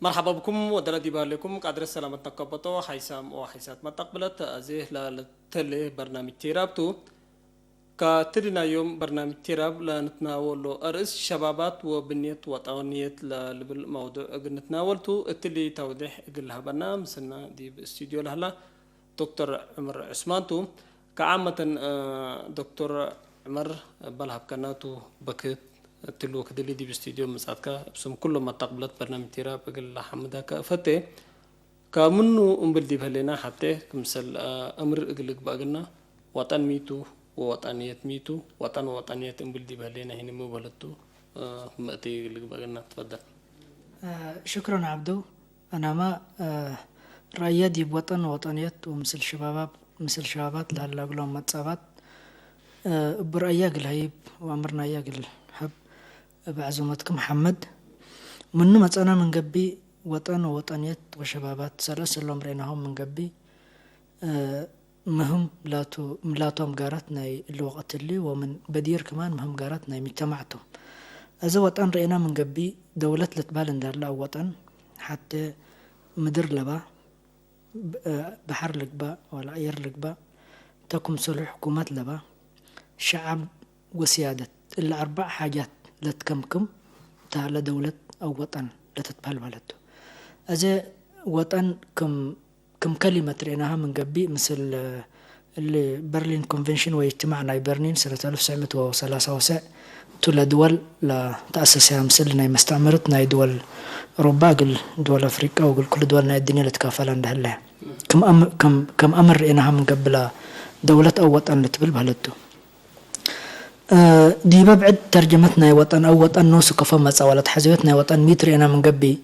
مرحبا بكم ودرا ديبا لكم قادر السلامة تكبتو حيسام وحيسات ما تقبلت أزيه لتلي برنامج تيرابتو. كتدينا يوم برنامج تيراب لنتناول أرئيس شبابات وبنية وطنية للبل موضوع أجل نتناولتو التلي توضيح أجل هبنا مسنا دي باستوديو لهلا دكتور عمر عثمانتو. كعامة دكتور عمر بلهب كناتو بكت ትልዎ ክድሊ ዲብ ስቱድዮ ምጻትካ እብስም ኩሎም ኣጣቕብለት በርናምጅ ቲራ ብግል ሓምዳካ እፈቴ። ካብ ምኑ እምብል ዲብ ህሌና ሓቴ ክምሰል እምር እግል እግባእ ግና ዋጣን ሚቱ ወዋጣንየት ሚቱ ዋጣን ወዋጣንየት እምብል ዲብ ህሌና ሂን ምበለቱ ምእቲ እግል እግባእ ግና ትፈደል። ሽክረን ዓብዱ። ኣናማ ራእያ ዲብ ወጠን ወጠንየት ወምስል ሽባባት ምስል ሽባባት ለሀላግሎም መጻባት እብ ራእያ እግል ሀይብ ወአምርናያ እግል ሀብ እብ ዐዙመትክም ሐመድ። ምኑ መጸና ምን ገብእ ወጠን ወወጠንየት ወሸባባት ሰለስ እሎም ርኤናሆም ምን ገብእ ምህም ላቶም ጋራት ናይ እሊ ወቅት እሊ ወምን በዲር ክማን ምህም ጋራት ናይ ሚጅተማዕ ቶም። እዚ ወጠን ርኤና ምን ገብእ ደውለት ልትበሀል እንዳለ አው ወጠን ሐቴ ምድር ለባ በሐር ልግባእ ወላ አየር ልግባእ ተ ክምሰሉ ሕኩመት ለባ ሸዐብ ወስያደት እሊ አርበዕ ሓጃት ለትከምክም ተሀለ ደውለት አው ወጠን ለትትበሀል በሀለቱ። እዚ ወጠን ክም ክም ከሊመት ርኤናሃ ምን ገብእ ምስል እሊ በርሊን ኮንቨንሽን ወይ እጅትማዕ ናይ በርሊን ሰነት አልፍ ትስዕ ምእት ወሰላሳ ወሰዕ ቱ ለድወል ለተአሰሰያ ምስል ናይ መስተዕምርት ናይ ድወል ኦሮባ እግል ድወል አፍሪቃ ወእግል ኩሉ ድወል ናይ እድንያ ለትካፈላ እንዳህለያ ከም አምር ርኤናሃ ምን ገብእ ለደውለት አው ወጠን ልትብል በህለቱ። ዲበ ብዕድ ተርጀመት ናይ ወጠን አው ወጠን ኖሱ ከፎ መጻ ወለትሐዘዮት ናይ ወጠን ሚት ርኤና ምን ገብእ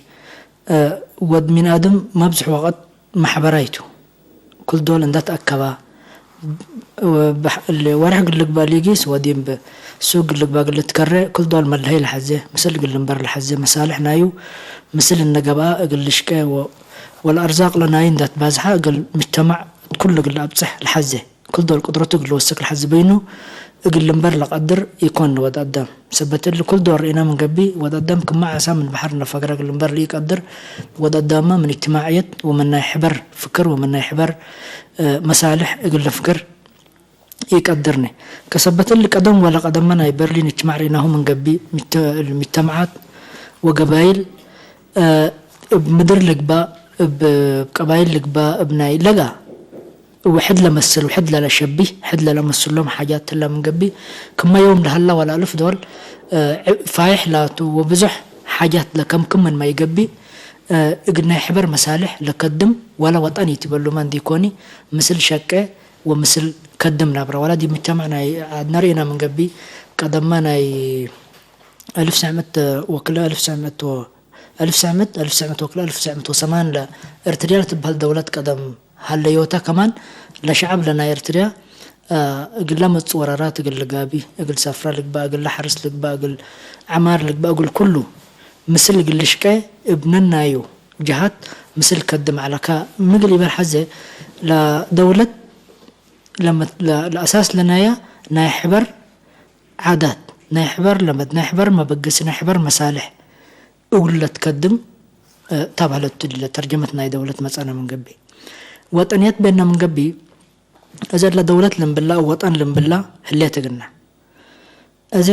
ወድ ሚን አድም መብዝሕ ወቅት ማሕበራይ ቱ። ኩል ዶል እንዳ ተአከባ ወርሕ ግልግባ ሊጊስ ወዲምብ ሱግ ግልግባ ግልትከረ ኩል ዶል መለሀይ ለሐዜ ምስል ግልንበር ለሐዜ መሳልሕ ናዩ ምስል እነገብአ እግል ልሽቀ ወለአርዛቅ ለናዩ እንዳትባዝሓ እግል ምጅተማዕ ኩሉ እግል ለአብጽሕ ለሐዜ። ክል ዶል ቅድረቱ እግል ልወስክ ለሐዚ በይኑ እግል ልንበር ለቀድር ኢኮን ወድ አዳም። ሰበት እሊ ክል ዶል ርኢና ምን ገብእ ወድ አዳም ክመ ዓሳ ምን በሐር ነፈግረ እግል ልንበር ለኢቀድር ወድ አዳምመ ምን እጅትማዕየት ወምን ናይ ሕበር ፍክር ወምን ናይ ሕበር መሳልሕ እግል ልፍክር ኢቀድርኒ። ከሰበት እሊ ቀደም ወለ ቀደመ ናይ በርሊን እጅትማዕ ርኢናሁ ምን ገብእ ምጅተምዓት ወገባይል እብ ምድር ልግባእ እብ ቀባይል ልግባእ እብ ናይ ለጋ ወሕድ ለመስል ወሕድ ለለሸቢህ ሕድ ለለመስሎም ሓጃት ህላ ምን ገብእ ክመ ዮም ለሀላ ወለ አልፍ ዶል ፋይሕ ላቱ ወብዞሕ ሓጃት ለከምክም ምንመ ኢገብእ እግል ናይ ሕበር መሳልሕ ለከድም ወለ ወጠን ኢትበሉመ እንዲኮኒ ምስል ሸቄ ወምስል ከድም ናብረ ወላ ዲብ ምጅተማዕ ናይ አድነ ርኢና ምን ገብእ ቀደመ ናይ አልፍ ትስዕ ምእት ወክለ አልፍ ትስዕ ምእት ወ አልፍ ትስዕ ምእት አልፍ ትስዕ ምእት ወክለ አልፍ ትስዕ ምእት ወሰማን ለእርትርያ ለትበሀል ደውለት ቀደም ሀለዮታ ከማን ለሸዐብ ለናይ እርትርያ እግል ለመጽእ ወራራት እግል ልጋቢ እግል ሰፍራ ልግባእ እግል ለሐርስ ልግባእ እግል ዐማር ልግባእ እግል ኩሉ ምስል እግል ልሽቀ እብ ነናዩ ጀሃት ምስል ከድም ዐለ። ካ ምግል ኢበር ሐዜ ለደውለት ለአሳስ ለናያ ናይ ሕበር ዓዳት ናይ ሕበር ለመድ ናይ ሕበር መበገሲ ናይ ሕበር መሳልሕ እግሉ ለትከድም ተብሀለቱ እሊ ለተርጀመት ናይ ደውለት መጸና ምን ገብእ ወጠንየት ቤና ምን ገብእ እዘ እለ ደውለት ልንብላ ወጠን ልንብላ ህሌት እግልነ። እዘ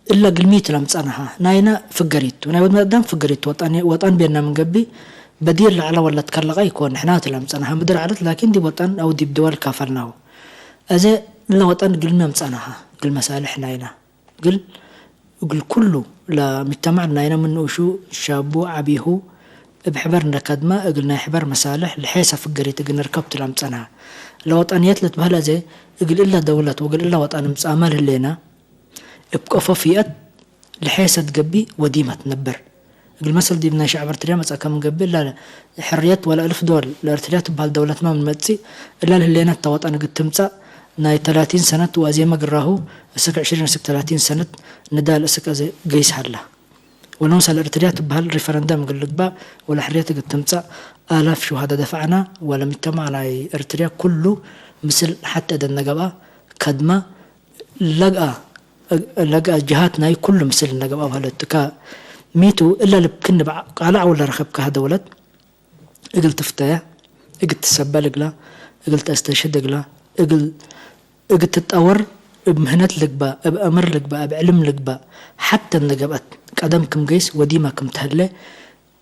እለ እግል ሚቱ ለምጸናሃ ናይነ ፍገሪት ቱ ናይ ወድ መዳም ፍገሪት ቱ ወጠን ቤና ምን ገብእ በዲር ለዐለ ወለ ትከለቀ ኢኮን ንሕና ቱ ለምጸናሃ ምድር ዐለት ላኪን ዲብ ወጠን አው ዲብ ድወል ካፈልናሁ። እዘ እለ ወጠን እግልሚ አምጸናሃ እግል መሳልሕ ናይና እግል እግል ኩሉ ለምጅተማዕ ናይነ ምን ንኡሹ ሻቡ ዐቢሁ እብ ሕበር እንደ ከድመ እግል ናይ ሕበር መሳልሕ ለሔሰ ፍገሪት እግል ንርከብ ቱ ለምጸናሃ። ለወጠንየት ልትበህል አዜ እግል እለ ደውለት ወእግል እለ ወጠን እምጸአመ ለህሌነ እብ ቀፎ ፊአት ለሔሰ ትገብእ ወዲመ ትነብር። እግል መሰል ዲብ ናይ ሸዐብ እርትርያ መጸእከ ምን ገብእ እላ ሕርየት ወለ እልፍ ዶል ለእርትርያ ትበህል ደውለትመ ምን መጽእ እላ ለህሌነ እተ ወጠን እግል ትምጸእ ናይ ተላቲን ሰነት ወአዜመ ግራሁ እስክ ዕሽሪን እስክ ተላቲን ሰነት ንዳል እስክ አዜ ገይስ ሀላ። ወለምሰል እርትርያ ትበህል ሪፈረንደም እግል ልግባእ ወለ ሕርየት እግል ትምጸእ አላፍ ሹሃደ ደፈዕና ወለ ምጅተማዕ ናይ እርትርያ ኩሉ ምስል ሐቴ እደ እነገብአ ከድመ ለግአ ለግአ ጀሃት ናይ ኩሉ ምስል እነገብአ በህለት ካ ሚቱ እላ ልብ ክንባዕ ቃላ ዓውላ ረኸብካ ሃደ ወለት እግል ትፍተያ፣ እግል ትሰበል እግላ፣ እግል ተስተሽድ እግላ፣ እግል እግል ትጣወር እብ ምህነት ልግባእ፣ እብ አምር ልግባእ፣ እብ ዕልም ልግባእ፣ ሐተ እንደ ገብአት ቀደም ክም ገይስ ወዲማ ክም ተህለ፣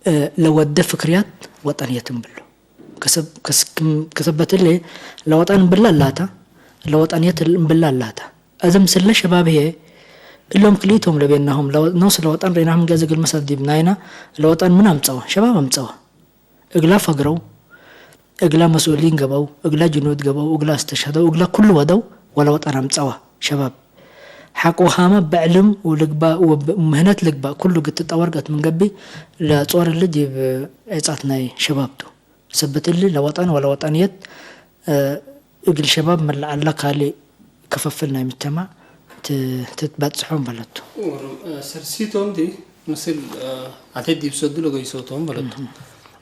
እ፣ ለወደ ፍክርያት ወጠንየት እንብሎ። ከሰብ-፣ ከስ-፣ ክም-፣ ከሰበትሌ ለወጠን እንብላ ላታ፣ ለወጠንየት እንብላ ላታ። እዘም ስለ ሸባብ ህየ እሎም ክልኢቶም ለቤናሆም ለወ-፣ ኖስ ለወጠን ሬናሆም ገዝ እግል መሰል ዲብ ናይና ለወጠን ምን አምጸዋ? ሸባብ አምጸዋ። እግላ ፈግረው፣ እግላ መስኡሊን ገበው፣ እግላ ጅኑድ ገበው፣ እግላ አስተሽሀደው፣ እግላ ኩሉ ወደው ወለ ወጠን አምጸዋ። ሸባብ ሐቆ ሃመ በዕልም ወልግባእ ወብ-፣ ምህነት ልግባእ ኩሉ ግትጠወር ገት ምን ገቢ ለጾር እሊ ዲብ ዔጻት ናይ ሸባብ ቱ። ሰበት እሊ ለወጠን ወለ ወጠንየት፣ እ፣ እግል ሸባብ መለዓላ ካልእ ክፈፍል ናይ ምጅተማዕ ት-፣ ትትበጽሖም በለቱ። ወሩም፣ እ፣ ሰርሲቶም ዲ ምስል፣ እ፣ አቴት ዲብ ሰዱ ለገይሶቶም በለቱ። እም።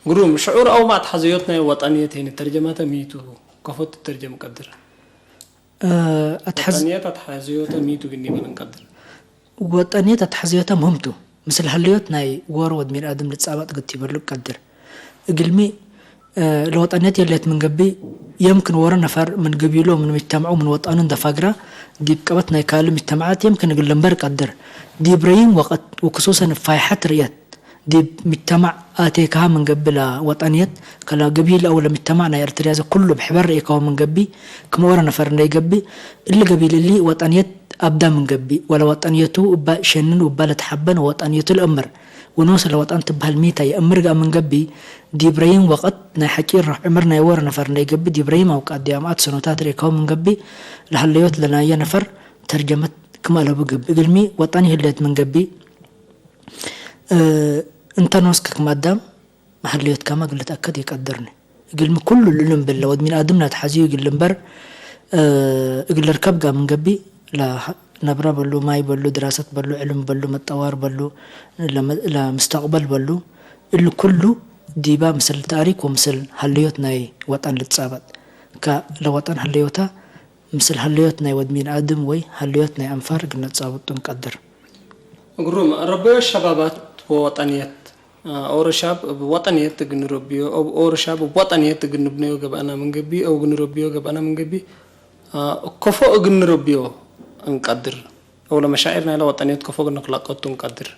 ግሩም፣ ሽዑር አው ማእት ሐዘዮት ናይ ወጠንየት ሄኒ ተርጀማተ ሚቱ ከፎት ተርጀም ቀድር። እ፣ አትሐዝ-፣ ወጠንየት አትሐዘዮተ ሚቱ ግን ይበል እንቀድር። ወጠንየት አትሐዘዮተ ምህምቱ። ምስል ሀልዮት ናይ ወር ወድ ሚን አድም ልጻባጥ ግት ይበሉ ቀድር። እግልሚ፣ እ፣ ለወጠንየት የለት ምን ገቢ፣ የምክን ወረ ነፈር ምን ገቢሎ ምን ምጅተምዑ ምን ወጠኑ እንደ ፋግራ፣ ዲብ ቀበት ናይ ካልእ ምጅተምዓት የምክን እግል ልንበር ቀድር። ዲብ ረይም ወቀት ወክሱሰን እብ ፋይሐት ርእየት፣ ዲብ ምጅተማዕ አቴካሃ ምን ገቢ ለወጠንየት፣ ከለ ገቢል አው ለምጅተማዕ ናይ ኤርትርያ ዘ ኩሉ ብሕበር ርኤካሁ ምን ገቢ፣ ክም ወረ ነፈር እንደ ይገቢ፣ እሊ ገቢል እሊ ወጠንየት አብዳ ምን ገቢ፣ ወለ ወጠንየቱ እባ ሸንን ወባ ለተሓበን ወጠንየቱ ለእምር፣ ወኖሰ ለወጠን ትበህል ሚታ የእምር ገአ ምን ገቢ፣ ዲብ ረይም ወቀት ናይ ሐቂር ረፍ ዕምር ናይ ወረ ነፈር እንደ ይገቢ፣ ዲብ ረይም አው ቃዲ አምአት ሰኖታት ርኤካሁ ምን ገቢ፣ ለሀለዮት ለናየ ነፈር ተርጀመት ክም አለቡ ገቢ። እግልሚ ወጠን ይህለት ምን ገቢ፣ እ፣ እንተ ኖስክ ክም አዳም መሐልዮትካመ እግል ልትአከድ ይቀድርኒ። እግልሚ ኩሉ ልልም ብለ ወድ ሚን አድም ለትሐዝዩ እግል ልንበር፣ እ፣ እግል ልርከብ ጋር ምን ገቢ ለነብረ በሉ፣ ማይ በሉ፣ ድራሰት በሉ፣ ዕልም በሉ፣ መጠዋር በሉ፣ ለመ-፣ ለምስተቅበል በሉ፣ እሊ ኩሉ ዲባ ምስል ታሪክ ወምስል ሀልዮት ናይ ወጠን ልትጻበጥ። ከ ለወጠን ሀልዮታ ምስል ሀልዮት ናይ ወድ ሚን አድም ወይ ሀልዮት ናይ አንፋር እግል ነጻብጡ እንቀድር። ግሩም፣ ረበዮ ሸባባት ወወጠንየት፣ አ፣ ኦሮ ሻብ እብ ወጠንየት እግል ንረብዮ፣ እብ ኦሮ ሻብ እብ ወጠንየት እግል ንብነዮ ገብአና ምን ገቢ፣ እብ እግል ንረብዮ ገብአና ምን ገቢ፣ አ፣ ከፎ እግል ንረብዮ እንቀድር። እብ ለመሻዒር ናይለ ወጠንየት ከፎ እግል ንክለቀቱ እንቀድር።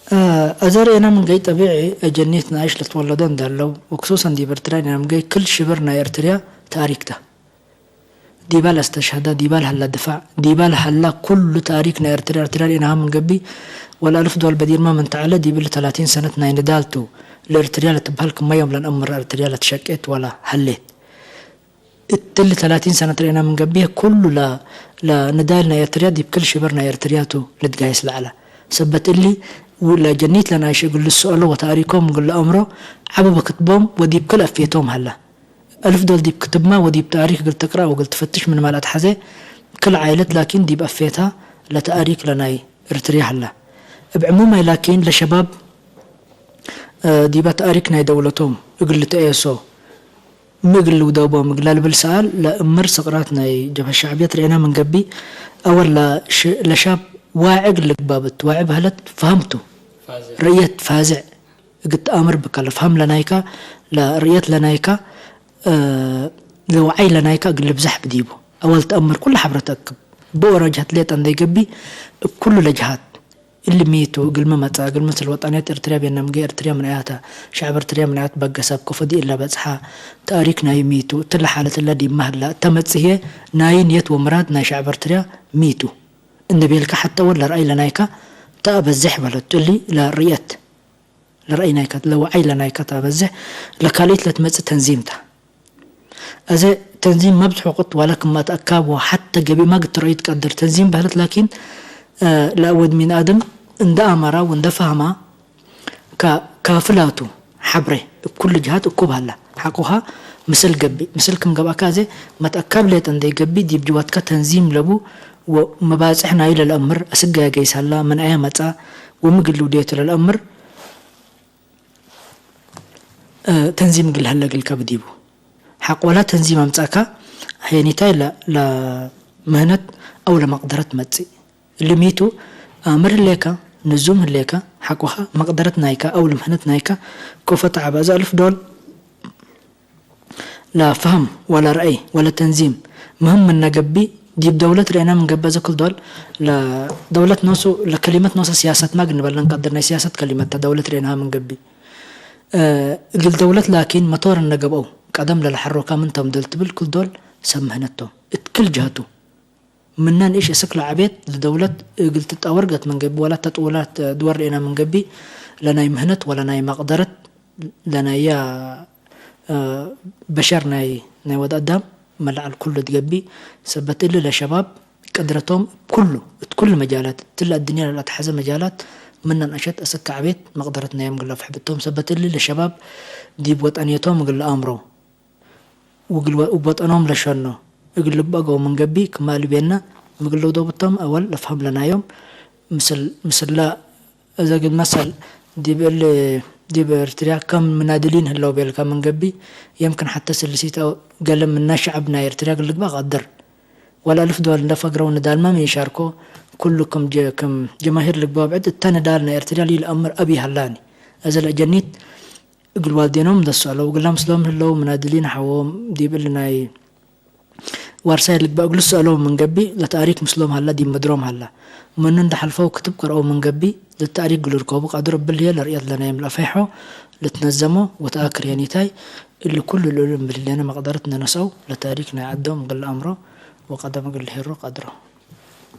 አ፣ አዘ ርኤና ምን ገይ ጠቢዒ፣ አጀኒት ናይሽ ለትወለዶ እንዳለው፣ ወክሱሰን ዲብ ኤርትራ ርኤና ምን ገይ ክል ሽብር ናይ ኤርትርያ ታሪክ ተ። ዲባ ለአስተሽሀደ፣ ዲባ ለሀለ ድፋዕ፣ ዲባ ለሀላ ኩሉ ታሪክ ናይ ኤርትርያ፣ ኤርትርያ ርኢናሃ ምን ገቢ፣ ወለአልፍ ዶል በዲርማ ምን ተዐለ፣ ዲብ እሊ ተላቲን ሰነት ናይ ንዳል ቱ፣ ለኤርትርያ ለትበሀል ክመ ዮም ለንአምር ኤርትርያ ለትሸቄት ወለ ሀሌት። እትሊ ተላቲን ሰነት ርኢና ምን ገቢ፣ ኩሉ ለ-፣ ለንዳል ናይ ኤርትርያ ዲብ ክል ሽብር ናይ ኤርትርያ ቱ ልትጋየስ ለዐለ። ሰበት እሊ፣ ው-፣ ለጀኒት ለናይሽ እግል ልስአሎ ወታሪኮም እግል ለአምሮ፣ ዐበ በክትቦም ወዲብ ክል አፌቶም ሀላ። አልፍ ዶል ዲብ ክትብማ ወዲብ ተእሪክ እግል ትቅረእ ወእግል ትፈትሽ ምንመ ለአትሐዜ፣ ክል ዓይለት ላኪን ዲብ አፌታ ለተእሪክ ለናይ ኤርትርያ ሀላ። እብ ዕሙማይ ላኪን ለሸባብ፣ እ፣ ዲበ ተእሪክ ናይ ደውለቶም እግል ልትአየሶ ሚ እግል ልውደቦም እግል ለልብል ሰኣል ለእምር ስቅራት ናይ ጀብሀት ሸዕብየት ርኤና ምን ገቢ፣ አወል ለሽ-፣ ለሻብ ዋዒ እግል ልግባብ እት ዋዒ በህለት ፈሀምቱ፣ ፋዝዕ። ርእየት ፋዝዕ። እግል ተአምር ብከ ለፍሀም ለናይካ፣ ለርእየት ለናይካ፣ እ፣ ለወዓይ ለናይካ እግል ልብዛሕ ብዲቡ። አወል ተአምር ኩሉ ሐብረ ተአክብ። ብኦሮ ጀሀት ሌጠ እንዴ ገብእ፣ እብ ኩሉ ለጀሀት እሊ ሚ ቱ፣ እግልሚ መጽአ፣ እግልሚ ምስል ወጠንየት ኤርትርያ ቤነ ምጌ ኤርትርያ ምን አያተ፣ ሸዕብ ኤርትርያ ምን አያት በገሰ፣ እብ ከፎ ዲብ እለ በጽሐ፣ ተእሪክ ናዩ ሚ ቱ፣ እትለ ሓለት እለ ዲብ መ ህለ፣ እተ መጽእ ህዬ ናዩ ንየት ወምራድ ናይ ሸዕብ ኤርትርያ ሚ ቱ። እንዴ ቤልካ ሐተ አወል ለረአይ ለናይካ ተአበዝሕ በለቱ። እሊ ለርእየት ለረአይ ናይካ፣ ለወዓይ ለናይካ ተአበዝሕ፣ ለካልኢት ለትመጽእ ተንዚም ተ። አዜ ተንዚም መብዝሕ ወቅት ዋላ ክም አትአካብ ወሐተ ገቢማ ግትረአዩ ትቀድር። ተንዚም በህለት ላኪን፣ እ፣ ለአወድ ሚን አድም እንደ አመራ ወእንደ ፈህማ ከ-፣ ካፍላቱ ሐብሬ እብ ኩሉ ጀሃት እኩብ ሀላ። ሐቆሃ ምስል ገብእ፣ ምስል ክም ገብአካ አዜ መትአካብ ሌጠ እንዴ ገብእ ዲብ ጅዋትካ ተንዚም ለቡ ወመባጽሕ ናዩ ለልአምር፣ አስጋየ ገይስ ሀላ፣ ምን አየ መጽአ ወሚ እግል ልውዴቱ ለልአምር፣ እ፣ ተንዚም እግል ሀለ እግልከ ብዲቡ። ሐቆላ ተንዚም አምጸእካ፣ ሄኒታይ ለ-፣ ለምህነት አው ለመቅደረት መጽእ። እሊ ሚ ቱ፣ አምር ህሌከ፣ ንዙም ህሌካ ሓቆኻ መቕደረት ናይካ ኣው ልምህነት ናይካ ኮፈ ተዓባ እዛ ኣልፍ ዶል ላ ፈህም ወላ ረኣይ ወላ ተንዚም ምህም ምነገቢ ዲብ ደውለት ርኤና ምንገበ ዘክል ዶል ለደውለት ኖሱ ለከሊመት ኖሰ ሲያሰት ማግ ንበለን ቀድር ናይ ሲያሰት ከሊመት ደውለት ርኤና ምንገቢ እግል ደውለት ላኪን መቶር እነገብአው ቀደም ለለሐሮካ ምን ተምደል ትብል ክል ዶል ሰብ ምህነቶም እትክል ጀህቱ ምናን እሽ እስክ ለዓቤት ለደውለት እግል ትጣወር ገት መንገቢ ወላ ተጥውላት ድወር ርኤና መንገቢ ለናይ ምህነት ወላ ናይ መቅደረት ለናያ በሸር ናይ ናይ ወድ ኣዳም መላዓል ኩሉ ትገቢ ሰበት እሊ ለሸባብ ቅድረቶም ኩሉ እት ኩሉ መጃላት ትላ ኣድንያ ለላትሓዘ መጃላት ምናን ኣሸት እስክ ዓቤት መቅደረት ናዮም ግላፍ ሕብቶም ሰበት እሊ ለሸባብ ዲብ ወጠንየቶም እግል ኣምሮ ውግል ወጠኖም ለሸኖ እግል ልበገው መንገቢ ክማል ቤና ምግል ለውደቡቶም ኣወል ለፍሀም ለናዮም ምስላ እዘ ግል መሰል ዲብ እል ዲብ ኤርትርያ ከም ምናድሊን ህለው ቤልካ መንገቢ የምክን ሓተ ስልሲት ገለ ምና ሸዕብ ናይ ኤርትርያ ግልግባ ቀድር ወላ ኣልፍ ዶል እንደ ፈግረው ንዳልማ ምን ይሻርኮ ኩሉ ከም ጀማሂር ልግባ ብዕድ እተ ንዳል ናይ ኤርትርያ ሊል ኣምር ኣብ ይሃላኒ እዘ ለጀኒት እግል ዋልዴኖም ደሱ ኣለው ግላ ምስሎም ህለው ምናድሊን ሓዎም ዲብል ናይ ዋርሳይ ልግባ እግል ሰእለው መንገቢ ለተኣሪክ ምስሎም ሃላ ዲብ ምድሮም ሃላ ምኑ እንደ ሓልፈው ክትብ ቀርአው መንገቢ ለተኣሪክ ግል ርከቡ ቀድር እብል ህየ ለርእየት ለናይም ለፈይሖ ልትነዘሞ ወተኣክር የኒታይ እሊ ኩሉ ልኡል እምብል ህሌነ መቅደረት ነነሰው ለተኣሪክ ናይ ዓዶም ግል ኣምሮ ወቀደም እግል ሄሮ ቀድሮ።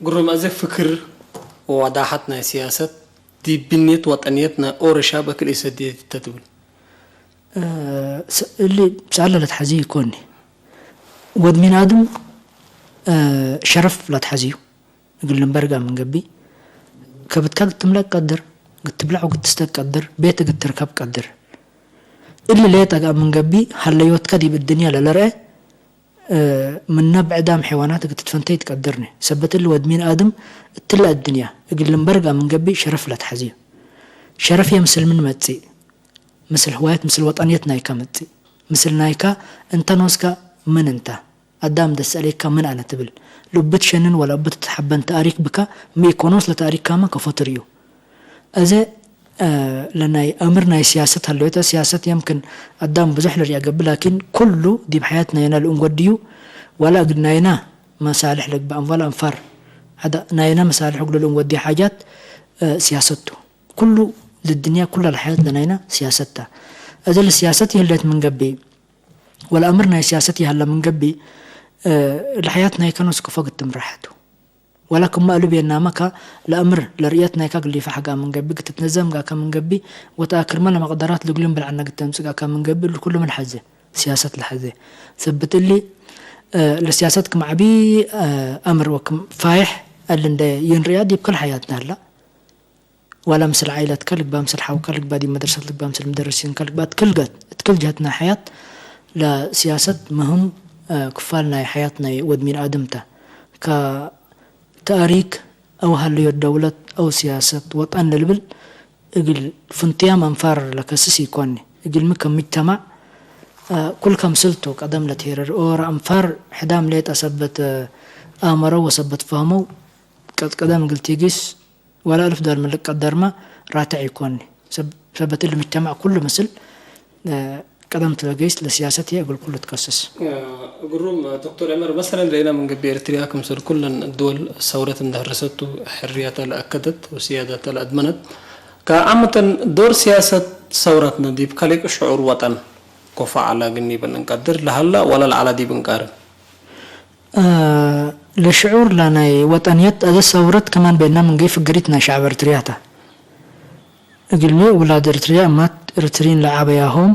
ግሩም፣ እዚ ፍክር ወዳሓት ናይ ስያሰት ዲብ ብንየት ወጠንየት ናይ ኦረሻብ እክል ኢሰድየት ተትብል? እሊ ብሰኣለ ለትሓዚ ይኮኒ። ወድ ሚን ኣድም ሸረፍ ለትሓዚዩ እግል ንበርጋ መንገቢ ከብትካ ግትምለቅ ቀድር ግትብላዕ ግትስተቅ ቀድር ቤት ግትርከብ ቀድር እሊ ለየት ኣግኣ መንገቢ ሃለዮትካ ዲብ እድንያ ለለርአ ምና ብዕዳም ሐይዋናት እግል ትትፈንተይ ትቀድርኒ። ሰበት እሊ ወድ ሚን ኣድም እትለ እድንያ እግል ልንበርጋ ምንገቢ ሸረፍ ለትሐዝዩ። ሸረፍ የምስል ምን መጽእ? ምስል ህዋየት ምስል ወጠንየት ናይካ መጽእ። ምስል ናይካ እንተ ኖስካ ምን እንታ? ኣዳም ደሰእሌካ ምን ኣነ ትብል? ልኡብ ትሸንን ወላ እብ ትትሐበን ተኣሪክ ብካ ሚ ኢኮኖስ ለተኣሪክ ካመ ከፎ ትርእዩ። እዘ ለናይ ኣምር ናይ ስያሰት ሀለወተ፣ ስያሰት የምክን ኣዳም ብዙሕ ልርያ ገብእ፣ ላኪን ኩሉ ዲብ ሐያት ናይና ልእንጎድዩ፣ ዋላ እግል ናይና መሳልሕ ለግባእ፣ ዋላ እንፋር ዐዳ ናይና መሳልሕ እግሉ ልእንጎድዩ ሓጃት ስያሰቱ። ኩሉ ልድንያ ኩላ ለሐያት ለናይና ስያሰት ታ። እዘ ለስያሰት ይህለት ምን ገብእ፣ ወላ ኣምር ናይ ስያሰት ይሀላ ምን ገብእ፣ ለሐያት ናይ ከኖስ ክፎ ግትምራሐቱ። ወላ ክማ እሉ ቤናመ ከ ለአምር ለርእየት ናይካ ግሊፈ ሐጋ ምን ገብእ፣ ግትትነዘም ጋከ ምን ገብእ፣ ወተአክርመ ለመቅደራት ልግሉም ብልዐነ ግተምጽእ ጋከ ምን ገብእ፣ እሊ ኩሉ ምን ሐዜ? ስያሰት ለሐዜ። ሰብት እሊ፣ ለስያሰት ክም ዐቢ አምር ወክም ፋይሕ እሊ እንደ ይንርእያ ዲብ ክል ሐያትና ህላ። ዋላ ምስል ዓኢለትከ ልግባ፣ ምስል ሓውከ ልግባ፣ ዲብ መድረሰት ልግባ፣ ምስል ምደርሲንከ ልግባ፣ እት ክል ገት፣ እት ክል ጀህት ናይ ሐያት ለስያሰት ምህም ክፋል ናይ ሐያት ናይ ወድ ሚን ኣድም ተ። ከ ተኣሪክ አው ሀለዮት ደውለት አው ስያሰት ወጠን ለልብል እግል ፍንቱያም አንፋር ለከስስ ኢኮኒ። እግልሚ ከም ምጅተማዕ ኩል ከምስልቱ ቀደም ለትሄረር ኦር አንፋር ሕዳም ሌጠ ሰበት አመረው ወሰበት ፈህመው ቀድቀደም እግል ቲጊስ ወላ እልፍ ዶል ምልቅ ቀደርመ ራትዕ ኢኮኒ። ሰብ-፣ ሰበት እሊ ምጅተማዕ ኩሉ ምስል ቀደም ትበገይስ ለስያሰት ህየ እግል ኩሉ ትከስስ። ግሩም ዶክተር ዑመር፣ መሰለን ርኢና ምን ገብእ ኤርትርያ ክምሰል ኩለን ድወል ሰውረት እንደ ህረሰቱ ሕርያታ ለአከደት ወስያዳታ ለአድመነት። ከአመተን ዶር ስያሰት ሰውረትነ ዲብ ከሊቅ ሽዑር ወጠን ኮፋ ዐላ ግን ይብል እንቀድር ለሀላ ወላ ለዐላ ዲብ እንቃርን? ለሽዑር ለናይ ወጠንየት አዘ ሰውረት ከማን ቤና ምን ገይ ፍግሪት ናይ ሸዕብ ኤርትርያ ተ። እግልሚ ውላድ ኤርትርያ እማት ኤርትሪን ለዐበያሆም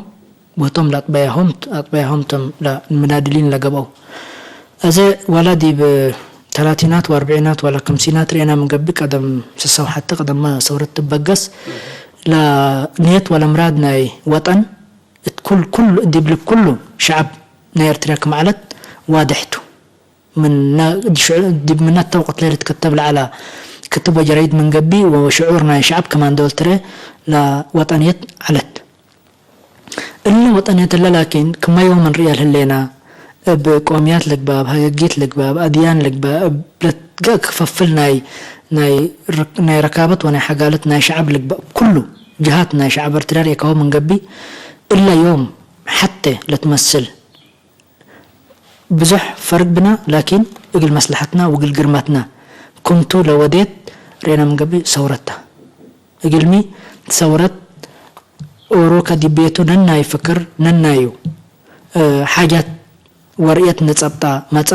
ወቶም ለአጥበያሆም አጥበያሆም ቶም ለምናድሊን ለገብአው። አዘ ዋላ ዲብ ተላቲናት ወአርብዒናት ወላ ከምሲናት ርኤና ምን ገብእ ቀደም ስሳው ሐተ ቀደማ ሰውረት ትበገስ ለንየት ወላ ምራድ ናይ ወጠን እት ኩል ኩሉ ዲብ ልብ ኩሉ ሸዐብ ናይ ኤርትርያ ክም ዐለት ዋድሕ ቱ። ምና-፣ ዲብ ምና ተውቅት ለልትከተብ ለዐላ ክትብ ወጀረይድ ምን ገብእ ወሽዑር ናይ ሸዐብ ከማን ዶል ትርኤ ለወጠንየት ዐለት። እለ ወጠንየት እለ ላኪን ክመ ዮም እንርእያ ለህሌና፣ እብ ቆምያት ልግባእ፣ እብ ሀገጊት ልግባእ፣ እብ አድያን ልግባእ፣ እብ ለት-፣ ገ ክፈፍል ናይ ናይ ርክ- ናይ ረካበት ወናይ ሓጋለት ናይ ሸዓብ ልግባእ ኩሉ ጅሃት ናይ ሸዓብ ኤርትራ ርኤካዎ መንገቢ እለ ዮም ሓተ ለትመስል ብዙሕ ፈርግ ብና ላኪን እግል መስለሐትና ውግል ግርማትና ኩምቱ ለወዴት ርኤና መንገቢ ሰውረታ እግልሚ ሰውረት ኦሮ ከዲቤቱ ነናይ ፍክር ነናዩ ሓጃት ወርእየት ንጸብጣ መጻ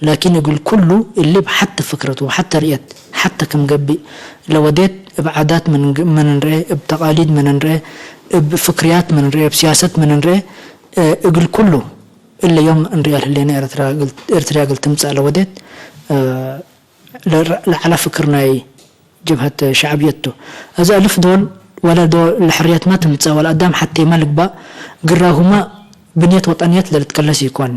ላኪን እግል ኩሉ እሊ ብሓቲ ፍክረት ወሓተ ርእየት ሓተ ከም ገቢእ ለወዴት እብ ዓዳት ምን ንርኤ እብ ተቃሊድ ምን ንርኤ እብ ፍክርያት ምን ንርኤ እብ ሲያሰት ምን ንርኤ እግል ኩሉ እለ ዮም እንሪኣ ህሌና ኤርትርያ እግል ትምጻእ ለወዴት ለዓላ ፍክር ናይ ጀብሀት ሸዕብየት ቱ። እዚ እልፍ ዶል ወለ ዶ ለሕርየትማ ትምጸእ ወለ ኣዳም ሐቴማ ልግባእ ግራሁማ ብንየት ወጠንየት ለልትከለስ ኢኮኒ።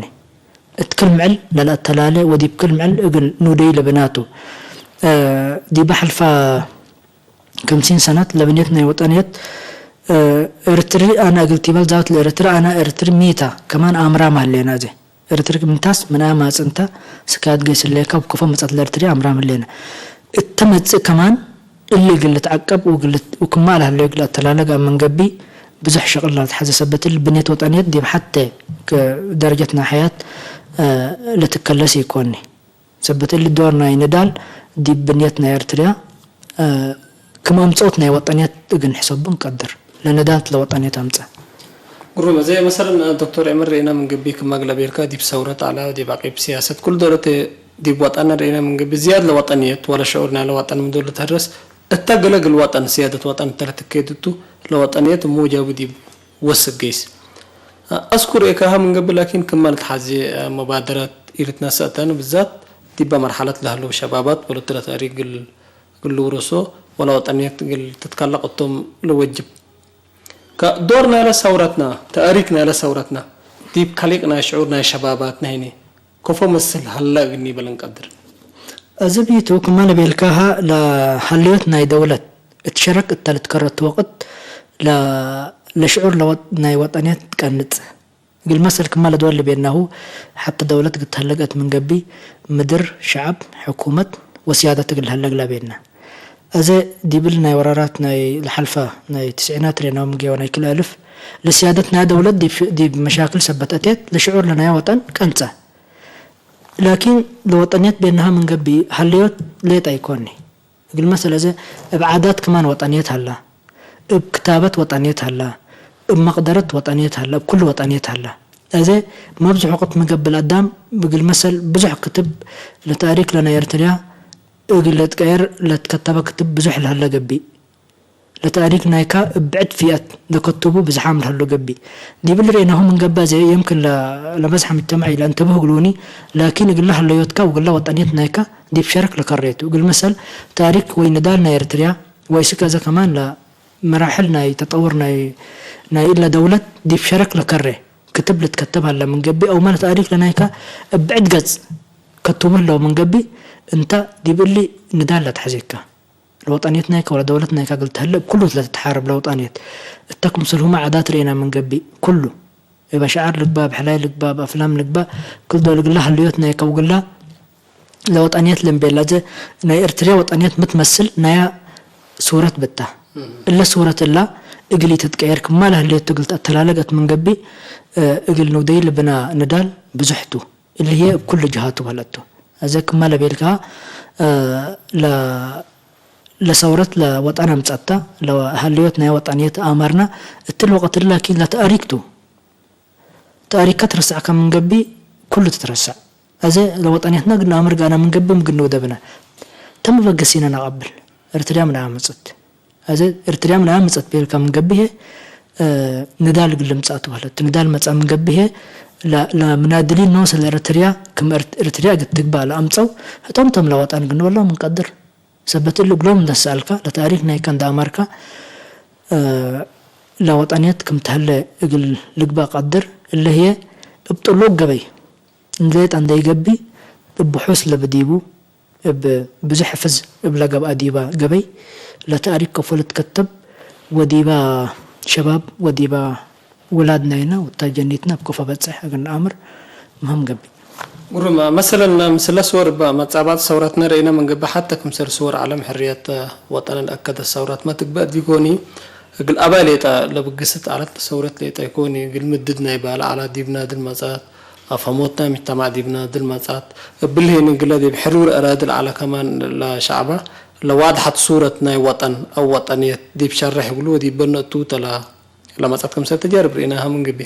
እት ክል ምዕል ለልአተላለ ወዲብ ክል ምዕል እግል ኑደይ ለብናቱ። ዲበ ሐልፋ ከምሲን ሰነት ለብንየት ናይ ወጠንየት ኤርትሪ ኣነ እግል ቲበል ዛት ለኤርትሪ ኣነ ኤርትሪ ሚታ ከማን ኣምራም ሀሌና እዚ ኤርትሪ ምንታስ ምንኣ ማጽንታ ስካያት ገይስሌካ ውክፎ መጻት ለኤርትሪ ኣምራም ህሌና እተ መጽእ ከማን እሊ እግል ልትዓቀብ ውግልት ውክማ ለሀለዮ እግል ኣተላለግ ኣብ መንገቢ ብዙሕ ሸቕል ላትሓዘ ሰበት እል ብኔት ወጠንየት ዲብ ሓተ ደረጀት ናይ ሐያት ለትከለስ ኢኮኒ። ሰበት እል ዶር ናይ ንዳል ዲብ ብንየት ናይ ኤርትርያ ክም ኣምጽኦት ናይ ወጠንየት እግል ንሕሰቡ ንቀድር። ለንዳል ለወጠንየት ኣምጸ። ግሩም። እዚ መሰለን ዶክተር ኤመር ርኢና ምን ገቢ ክም ኣግለቤልካ ዲብ ሰውረት ኣላ ዲብ ኣቂብ ሲያሰት ኩል ዶለት ዲብ ወጠን ርኢና ምን ገቢ ዝያድ ለወጠንየት ወለ ሸዑር ናይ ለወጠን ምን ዶለት ህረስ እታ ገለ ግል ወጠን ሲያደት ወጠን እተ ለትከየድቱ ለወጠንየት እሞ ጃቡ ዲብ ወስግ ገይስ። ኣስኩር ኤካሃ ምን ገቢ ላኪን ክም ልትሓዚ መባደረት ኢልትነሰእተን ብዛት ዲባ መርሓለት ለህለው ሸባባት ወለትለ ተእሪግ ግል ግል ልውረሶ ወለ ወጠንየት ግል ትትከለቅ እቶም ለወጅብ። ከ ዶር ናይለ ሰውረትና ተእሪክ ናይለ ሰውረትና ዲብ ከሊቅ ናይ ሽዑር ናይ ሸባባት ናይኒ ኮፎ መስል ሀለ እግኒ በለ እንቀድር። እዚ ቢቱ ክመ ለቤልካሃ ለሀልዮት ናይ ደውለት እት ሸረክ እተ ልትከረቱ ወቅት ለሽዑር ናይ ወጠንየት ትቀንጽ። እግል መሰል ክመ ለድወል ልቤናሁ ሐተ ደውለት እግል ተህለገት ምን ገቢ ምድር፣ ሸዐብ፣ ሕኩመት ወስያደት እግል ልሀለግ ለቤና። አዜ ዲብል ናይ ወራራት ናይ ለሐልፈ ናይ ትስዒናት ሬናው ምጌወ ናይ ክልኤ እልፍ ለስያደት ናይ ደውለት ዲብ መሻክል ሰበት አቴት ለሽዑር ለናይ ወጠን ቀንጸ። ላኪን ለወጠንየት ቤናሃ ምን ገቢ ሀለዮት ሌጠ ኢኮኒ። እግል መሰል አዜ እብ ዓዳት ክማን ወጠንየት ሀላ፣ እብ ክታበት ወጠንየት ሀላ፣ እብ መቅደረት ወጠንየት ሀላ፣ እብ ኩሉ ወጠንየት ሀላ። አዜ መብዝሑ ቅት ምገብእ ለአዳም እግል መሰል ብዙሕ ክትብ ለተእሪክ ለናይ ኤርትርያ እግል ልትቀየር ለትከተበ ክትብ ብዙሕ ለሀለ ገብእ። ለተእሪክ ናይካ እብ ብዕድ ፊአት ለከቱቡ ብዝሓም ለሀሎ ገብእ። ዲብል ርኤናሁ ምን ገባ ዘየ የምክን ለመዝሐ ምጅተማዕ ኢለአንተብህ እግሉኒ ላኪን እግለ ሀለዮትካ ወእግለ ወጠንየት ናይካ ዲብ ሸርክ ለከሬቱ። እግል መሰል ተእሪክ ወይ ንዳል ናይ ኤርትርያ ወይ ስክ አዘ ከማን ለመራሕል ናይ ተጠውር ናይ እለ ደውለት ዲብ ሸርክ ለከሬ ክትብ ልትከተብ ሀለ ምን ገብእ አውመ ለተእሪክ ለናይካ እብ ብዕድ ገጽ ከቱቡ ህለው ምን ገብእ እንተ ዲብ እሊ ንዳል ለትሐዜካ። ለወጠንየት ናይከ ወለደውለት ናይከ እግል ተህለ እብ ኩሉ ለትትሓረብ ለወጠንየት እተ ክምስልሁመ ዓዳት ርኤና ምን ገብእ ኩሉ እብ አሽዓር ልግባእ እብ ሕላይ ልግባእ እብ አፍላም ልግባእ ክል ዶል እግላ ህልዮት ናይከ ውግላ ለወጠንየት ልምቤላ እዘ ናይ ኤርትርያ ወጠንየት ምትመስል ናያ ሱረት ብታ። እለ ሱረት እላ እግል ኢትትቀየር ክማ ለህሌቱ እግል ተአተላለገት ምን ገብእ እግል ንውደይ ልብና ንዳል ብዙሕ ቱ። እሊ ህዬ እብ ኩሉ ጅሃቱ በለቱ። አዜ ክመ ለቤልካ ለሰውረት ለወጠን አምጸታ ለሀልዮት ናይ ወጠንየት አመርና እትል ወቀት ላኪን ለተእሪክ ቱ። ተእሪከ ትረሰዕከ ምን ገብእ ኩሉ ትትረሰዕ። አዜ ለወጠንየትና እግል ነአምር ጋና ምን ገብእ ምግል ንውደብነ ተመበገሲነ ነቀብል። ኤርትርያ ምን አመጽት። አዜ ኤርትርያ ምን አመጸት ቤልካ ምን ገብእ ህዬ ንዳል እግል ልምጸእ ቱ በለት። ንዳል መጸ ምን ገብእ ህዬ ለምናድሊን ኖሰ ለኤርትርያ ክም ኤርትርያ እግል ትግባእ ለአምጸው ህቶም ቶም ለወጠን እግል ንበሎም እንቀድር። ሰበት እሊ እግሎም እንደ ሰአልካ ለተእሪክ ናይከ እንደ አመርካ ለወጠንየት ክም ተህለ እግል ልግባእ ቀድር። እለ ህዬ እብ ጥሉቅ ገበይ እንዴት እንደ ይገብእ እብ ብሑስ ለብዲቡ እብ ብዙሕ ሕፍዝ እብ ለገብአ ዲባ ገበይ ለተእሪክ ከፎ ልትከተብ ወዲባ ሸባብ ወዲባ ውላድ ናይና ወታጀኒትና እብ ከፎ በጽሕ እግል ነአምር ምህም ገብእ። ግሩም መሰለና ምስለ ስወር እባ መጻባት ሰውራትና ረኢና መንገቢ ሓተ ክምሰል ስወር ዓለም ሕርየት ወጠንን ኣከደ ሰውራት መትግበእ ዲጎኒ እግል ኣባይ ሌጣ ለብግስት ዓለት ሰውረት ሌጣ ይኮኒ እግል ምድድ ናይ ባለ ዓላ ዲብና ድል መጻት ኣፈሞትና ሚተማዕ ዲብና ድል መጻት እብል ሄኒ ግለ ዲብ ሕሩር ኣራድል ዓላ ከማን ለሻዕባ ለዋድሓት ሱረት ናይ ወጠን ኣው ወጠንየት ዲብ ሸርሕ እግሉ ወዲበነ እቱ ተላ ለመጻት ክምሰል ተጃርብ ርኢና ሃምን ግቢ።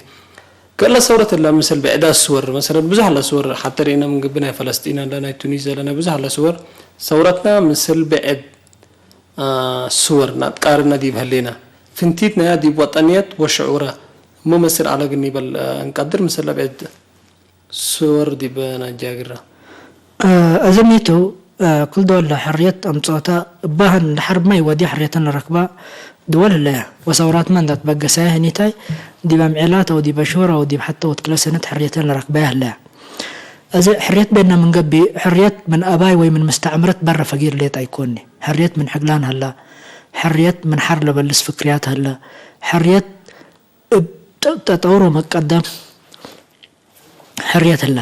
ክእለ ሰውረት እላ ምስል ብዕዳ ስወር መሰለን ብዙሕ ኣላ ስወር ሓተ ርኢና ምን ግቢ ናይ ፈለስጢን ኣላ ናይ ቱኒስ ዘለ ናይ ብዙሕ ኣላ ስወር ሰውረትና ምስል ብዕድ ስወር ናጥቃርና ዲብ ህሌና ፍንቲት ናያ ዲብ ወጠንየት ወሽዑራ እሞ መስል ኣለ ግን ይበል እንቀድር ምስል ብዕድ ስወር ዲብ ናጃግራ እዚ ሚቱ ኩል ዶል ሕርየት ኣምጽኦታ እባህን ድሓር ብማይ ወዲ ሕርየተን ረክባ ድወል ህለያ ወሰውራትመ እንዳትበገሰያ ህኒታይ ዲብ ኣምዔላት ኣው ዲብ ኣሽሁር ኣው ዲብ ሓተ ወትክለ ሰነት ሕርየተን ረክበያ ህለያ። እዚ ሕርየት ቤና ምን ገቢ ሕርየት ምን ኣባይ ወይ ምን ምስተዕምረት በረ ፈጊር ሌጥ ኣይኮኒ። ሕርየት ምን ሕግላን ህላ። ሕርየት ምን ሓር ለበልስ ፍክርያት ህላ። ሕርየት እብ ጠጠውሮ መቀደም ሕርየት ህላ።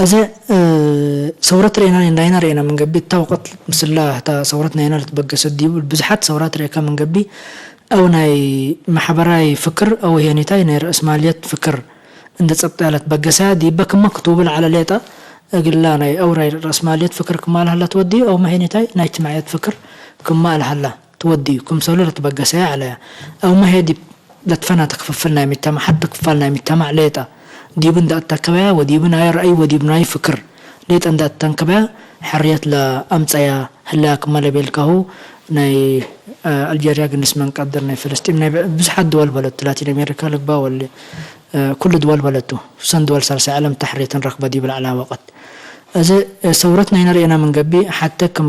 እዚ ሰውረት ርኤና እንዳይና ርኤና ምን ገቢ እታ ወቀት ምስላ እታ ሰውረት ናይና ልትበገሰት ዲቡ ብዙሓት ሰውራት ርኤካ ምን ገቢ ኣው ናይ ማሕበራዊ ፍክር ኣው ሄኒታይ ናይ ርእስ ማልየት ፍክር እንደ ጸብጣ ያለት በገሳ ዲበ ክመ ክትውብል ዓለ ሌጣ እግላ ናይ ኣውራይ ርእስ ማልየት ፍክር ክማ ልሃላ ትወዲ ኣው መሄኒታይ ናይ እጅትማዕየት ፍክር ክማ ልሃላ ትወዲ ክምሰሉ ለትበገሰያ ዓለያ ኣው መሄ ዲብ ለትፈናተ ክፍፍል ናይ ሚተማዕ ሓቲ ክፋል ናይ ሚተማዕ ሌጣ ዲብ እንደ ኣታከበያ ወዲብ ናይ ረኣይ ወዲብ ናይ ፍክር ሌጠ እንደ ኣታንከበያ ሕርየት ለኣምጸያ ህለያ ክማ ለቤልካሁ ናይ ኣልጀርያ ግንስ መንቀድር ናይ ፍልስጢን ናይ ብዙሓት ድወል በለቱ ላቲን ኣሜሪካ ልግባ ወሊ ኩሉ ድወል በለቱ ሰን ድወል ሳልሳይ ዓለም ተሕርየትን ረክበ ዲብ ለዕላ ወቀት እዚ ሰውረት ናይ ነርእና መንገቢ ሓተ ክም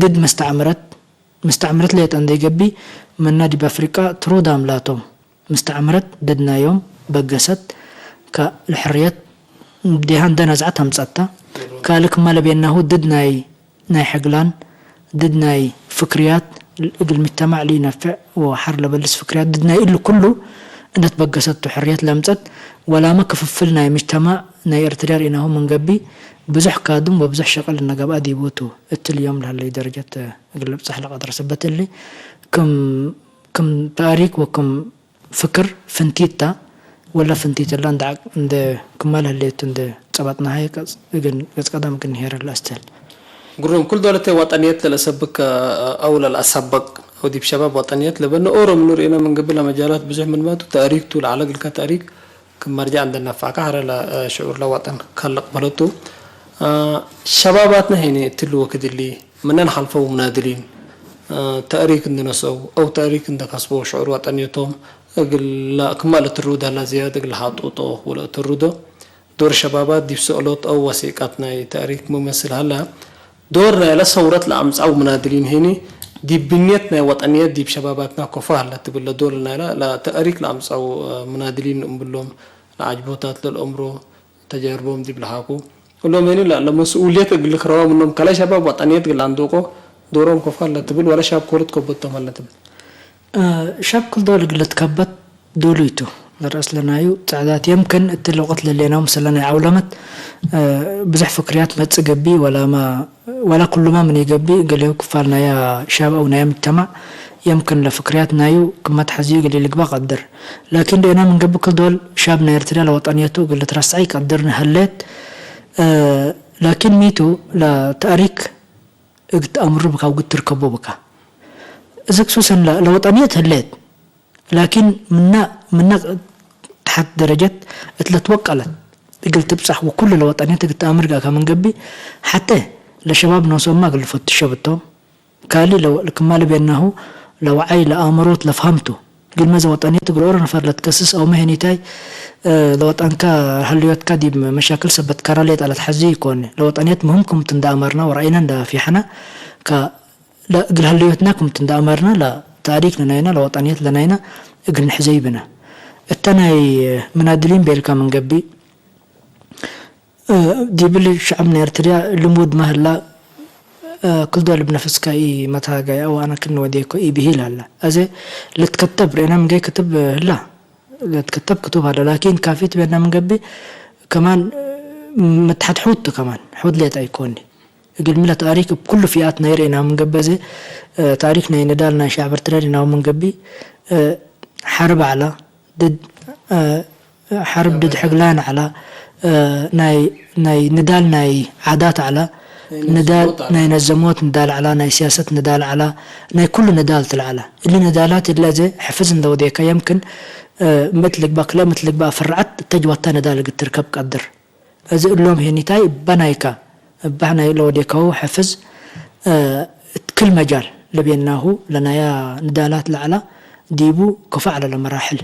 ድድ መስተዕምረት መስተዕምረት ለየጠ እንደይገቢ መና ዲብ ኣፍሪቃ ትሩዳም ላቶም ምስተዕምረት ድድናዮም በገሰት ካ ልሕርየት ዴሃን ደነዝዓት ኣምጸታ ካልክ መለቤናሁ ድድ ናይ ናይ ሕግላን ድድ ናይ ፍክርያት እግል ምጅተማዕ ልይነፍዕ ወሓር ለበልስ ፍክርያት ድድ ናይ እሉ ኩሉ እንደትበገሰቱ ሕርየት ለምጸት ወላመ ክፍፍል ናይ ምጅተማዕ ናይ ኤርትርያ ርኢናሁ ምንገቢ ብዙሕ ካድም ወብዙሕ ሸቀል እነገብኣ ዲቡቱ እትል ዮም ለሀለይ ደረጀት እግል ልብጻሕ ለቀድረ ሰበት እሊ ክም ክም ታሪክ ወክም ፍክር ፍንቲት ታ ወላ ፍንቲት ላ እንደ እንደ ክማል ህሌቱ እንደ ጸባጥናሃይ እግን ገጽ ቀዳም ግን ሄረ ላስተል ግሩም ኩል ዶለተ ዋጠንየት ለለሰብክ አው ለለአሳበቅ አው ዲብ ሸባብ ዋጠንየት ለበነ ኦሮም ኑር ኢና ምን ግብል ለመጃላት ብዙሕ ምን ማቱ ተእሪክ ቱ ለዓለ ግልካ ተእሪክ ክም መርጃ እንደ ነፋካ ሀረ ለሽዑር ለዋጠን ከልቅ በለቱ ሸባባትና ሄኔ ትልወ ክድሊ ምነን ሓልፈው ምናድሊን ተእሪክ እንድነሰው አው ተእሪክ እንደከስበው ሽዑር ዋጠንየቶም እግል ክማ ለትሩድ ሀላ ዝያድ እግል ሃጡጦ ወለእትሩዶ ዶር ሸባባት ዲብ ሰእሎት አው ወሲቃት ናይ ተእሪክ ምመስል ሀላ ዶር ናይለ ሰውረት ለአምጻው ምናድሊን ሄኒ ዲብ ብንየት ናይ ወጠንየት ዲብ ሸባባትና ኮፎ ሀላ ትብል ለዶር ናይለ ለተእሪክ ለአምጻው ምናድሊን እምብሎም ለዓጅቦታት ለልአምሮ ተጀርቦም ዲብ ለሃኩ እሎም ሄኒ ለመስኡልየት እግል ክረዋ ምኖም ከለ ሸባብ ወጠንየት ግል አንዶቆ ዶሮም ኮፎ ሀላ ትብል ወለ ሻብ ኮርት ኮበቶም ሀላ ትብል ሸብ ክል ዶል እግል ልትከበት ዶሉይ ቱ። ለርእስ ለናዩ ጸዕዳት የምክን እት ለውቀት ለሌናው ምሰለ ናይ ዓውለመት ብዙሕ ፍክርያት መጽእ ገቢ ወላማ ወላ ኩሉማ ምን ይገቢ ገሌው ክፋል ናያ ሻብ አው ናያ ምጅተማዕ የምክን ለፍክርያት ናዩ ክመት ሐዝዩ እግል ልግባ ቀድር። ላኪን ደኤና ምን ገቢ ክል ዶል ሻብ ናይ ኤርትርያ ለወጠንየቱ እግል ልትረስዐ ይቀድር ንሀሌት ላኪን ሚቱ ለተእሪክ እግት አምሩ ብካ ውግት ትርከቦ ብካ። እዚ ክሱሰን ለወጠንየት ህሌት ላኪን ምና ምና ተሓት ደረጀት እት ለትወቀለት እግል ትብጻሕ ወኩሉ ለወጠንየት እግል ተኣምር ጋካ ምን ገቢ ሓተ ለሸባብ ኖሶማ እግል ልፈትሾ ብቶም ካሊ ለክማ ልቤናሁ ለወዓይ ለኣምሮት ለፍሃምቱ ግልመ ዘወጠንየት እግል ኦሮ ነፈር ለትከስስ አው መሄኒታይ ለወጠንካ ህልዮትካ ዲብ መሻክል ሰበት ከራ ሌጣ ለትሓዚ ይኮኒ ለወጠንየት ምህም ክምት እንዳ ኣመርና ወረአይና እንዳ ፊሕና እግል ህልዮትና ክምት እንዳ ኣመርና ለታሪክ ለናይና ለወጠንየት ለናይና እግል ንሕዘይ ብና እተ ናይ ምናድሊን ቤልካ ምን ገቢ ዲብል ሸዕብ ናይ ኤርትርያ ልሙድ መህላ ክልዶ ልብ ነፍስካ ኢ መታጋይ ኣው ኣነ ክል ንወዴኮ ኢ ብሂል ኣላ ኣዘ ለትከተብ ርኤና ምንገይ ክትብ ህላ ለትከተብ ክቱብ ኣለ ላኪን ካፊት ቤና ምንገቢ ከማን ምትሓት ሑት ከማን ሑት ሌት ኣይኮኒ። እግል ምለ ታሪክ እብ ኩሉ ፊኣት ናይ ርኤና ምንገበ ዘ ታሪክ ናይ ንዳል ናይ ሻዕብ ኤርትራ ርኤና ምንገቢ ሓርብ ኣዕላ ድድ ሓርብ ድድ ሕግላን ኣዕላ ናይ ናይ ንዳል ናይ ዓዳት ኣዕላ ንዳል ናይ ነዘሞት ንዳል ኣዕላ ናይ ሲያሰት ንዳል ኣዕላ ናይ ኩሉ ንዳል ትልዓላ እሊ ንዳላት እለ ዘ ሕፍዝ እንደወዴካ የምክን ምእት ልግባ ክለ ምእት ልግባ ፍርዓት እተጅዋታ ንዳል እግትርከብ ቀድር እዚ እሎም ሄኒታይ እባ ናይካ እባህ ናይ ለወዴካሁ ሕፍዝ እትክል መጃል ለቤናሁ ለናያ ንዳላት ለዕላ ዲቡ ክፋዕ ለለመራሕል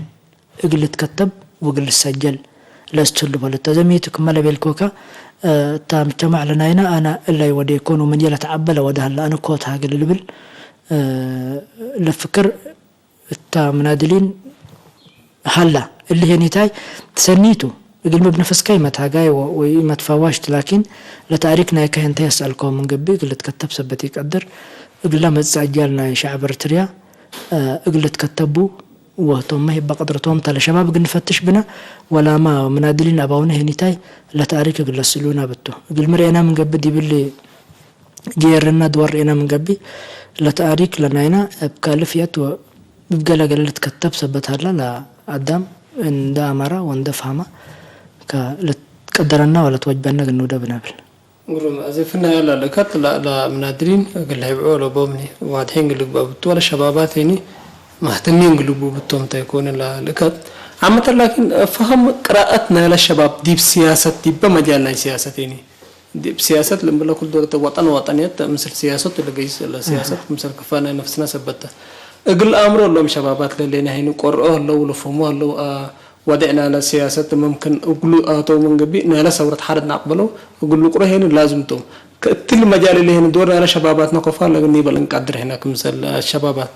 እግል ልትከተብ ወእግል ልሰጀል ለስትሉ በሉት። ተዘሚቱ ክመ ለቤልኮካ እታ ምጀተማዕ ለናይና ኣና እላይ ወዴኮን ወመንየ ለተዓበ ለወደ ሀላ ኣነ ኮት ሀገል ልብል ለፍክር እታ ምናድሊን ሀላ እሊ ሄኒታይ ትሰኒቱ እግልሚ ብነፈስካ ይመትሃጋይ ወይ መትፋዋሽት ላኪን ለታሪክ ናይ ከህንተ የስአልከው ምን ገቢ እግል ልትከተብ ሰበት ይቀድር እግላ መጽእ አጃል ናይ ሸዕብ እርትርያ እግል ልትከተቡ ወህቶም መህ ይባ ቅድርቶም ተለ ሸባብ እግል ንፈትሽ ብና ወላማ ምናድሊን አባውነ ሄኒታይ ለታሪክ እግል ለስሉና ብቱ እግል ምርኤና ምን ገቢ ዲብል ጌርና ድወር ርኤና ምንገቢ ለተኣሪክ ለናይና እብ ካልእ ፍየት ወእብ ገለገለ ልትከተብ ሰበት ሀላ ለአዳም እንደ አማራ ወእንደ ፍሃማ ከልትቀደረና ወለትወጅበና ግንውደ ብነብል። ግሩም። እዚ ፍና ያላ ልእከት ላ- ላ ምናድሪን እግል ሄብዖ ለቦምኒ ዋድሒን ግልግባ ብቱ ወለ ሸባባት ኒ ማህተሚን ግልቡ ብቶም ተይኮነ ላ ልእከት ዓመተ ላኪን ፈሃም ቅራአት ናይላ ሸባብ ዲብ ሲያሰት ዲበ መጃል ናይ ሲያሰት ኒ ዲብ ሲያሰት ልምብለ ኩል ዶለተ ወጠን ወጠንየት ምስል ሲያሰት ለገይስ ለሲያሰት ምስል ክፋ ናይ ነፍስና ሰበተ እግል አእምሮ ሎም ሸባባት ለሌና ሄኒ ቆርኦ ህለው ልፍህሙ ህለው ወድዕ ናይላ ሲያሰት መምክን እግሉ አተው መንገቢ ናይላ ሰውረት ሓደት ናቅበለው እግሉ ቁረ ሄኒ ላዝምቶም ከእትል መጃል ለሄኒ ዶር ናይላ ሸባባትና ኮፋ ለግኒ በል እንቃድር ሄና ክምሰል ሸባባት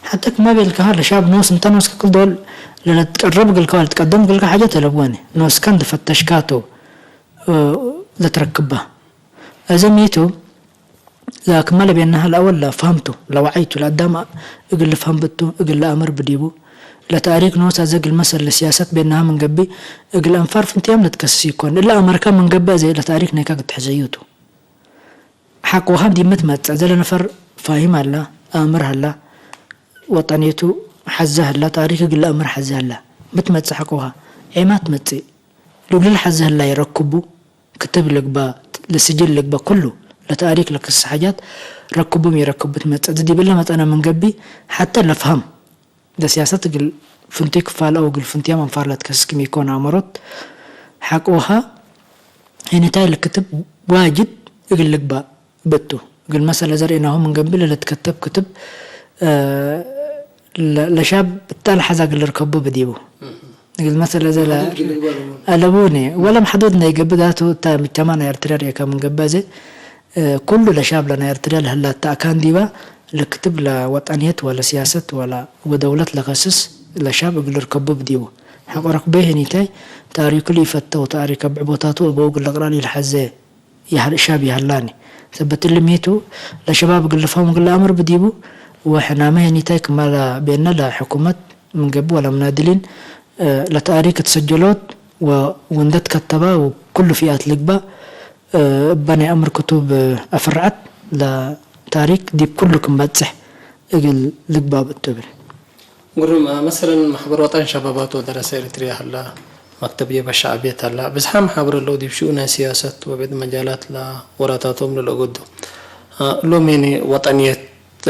حتى كما بيلك هذا شاب نوس انت نوس كل دول لتقرب قل كوال تقدم قل حاجة تلبواني نوس كان دفتش كاتو ለትረክባ። እዚ ሚቱ ላክመ ለቤናሃ ለአወል ለፈህምቱ ለወዐይቱ ለአዳም እግል ልፍሀም ብቱ እግል ለአምር ብዲቡ። ለተእሪክ ኖስ አዘ እግል መሰል ለሲያሰት ቤናሃ ምን ገቢ እግል አንፋር ፍንትያም ለትከስስ ይኮን። እለ አመርከ ምን ገቢ አዘ ለተእሪክ ናይካ ክትሕዘዩቱ። ሐቅ ወሃብ ዲብ ምትመጽእ፣ እዘ ለነፈር ፋሂም ሀላ፣ አምር ሀላ፣ ወጠንየቱ ሐዘ ሀላ፣ ታሪክ እግል ለአምር ሐዘ ሀላ፣ ምትመጽእ ሐቅ ወሃ፣ ዔማ ትመጽእ፣ ልግሉል ሐዘ ሀላ ይረክቡ፣ ክትብ ልግባ፣ ለስጅል ልግባ፣ ኩሉ ለታሪክ ለክስስ ሐጃት ረክቡም ይረክቡ ትመጽእ። እዚ ዲብ እለ መጠነ ምን ገብእ፣ ሐተ ለፍሀም፣ ለሲያሰት እግል ፍንቱይ ክፋል አው እግል ፍንቱያም አንፋር ለትከስስ ክም ኢኮን አመሮት ሐቅ ወሃ ሄኒታይ ልክትብ ዋጅብ እግል ልግባእ ብቱ። እግል መሰለ ዘርኢናሁ ምን ገንቢ ለልትከተብ ክትብ ለሻብ እታ ለሐዛ እግል ልርከቡ ብዲቡ። እግል መሰለ ዘ አለቡኒ ወለም ሐዱድ ናይ ገብእ ዳቱ እታ ምጅተማዕ ናይ ኤርትርያ ርኤካ ምን ገብእ ዘ ኩሉ ለሻብ ለናይ ኤርትርያ ለህላ እታ አካን ዲባ ልክትብ ለወጠንየት ወለ ሲያሰት ወለ ወደውለት ለከስስ ለሻብ እግል ልርከቡ ብዲቡ። ሐቆ ረክበይ ህኒታይ ታሪኩ ልኢፈተው ታሪክ አብዕቦታቱ እበው እግል ልቅራር ኢልሐዘ ሻብ ይሀላኒ። ሰበት እሊ ሚቱ ለሸባብ እግል ልፍሀም እግል ለአምር ብዲቡ ወሕናመ ህኒታይ ክማ ለቤነ ለሕኩመት ምን ገብእ ወለ ምናድሊን ለታሪክ እትሰጀሎት ወእንደ ትከተባ ወኩሉ ፊአት ልግባእ እበ ናይ አምር ክቱብ አፍርዐት ለታሪክ ዲብ ኩሉ ክም በጽሕ እግል ልግባእ ብትብል። ግሩም። መሰለን ማሕበር ወጠን ሸባባት ወደረሰ ኤሪትርያ ሀላ፣ መክተብ የበ ሸዕብየት ሀላ፣ ብዝሓ መሓብር አለው ዲብ ሽኡ ናይ ሲያሰት ወቤት መጃላት ለወራታቶም ለለአገዱ። ሎም ሄኒ ወጠንየት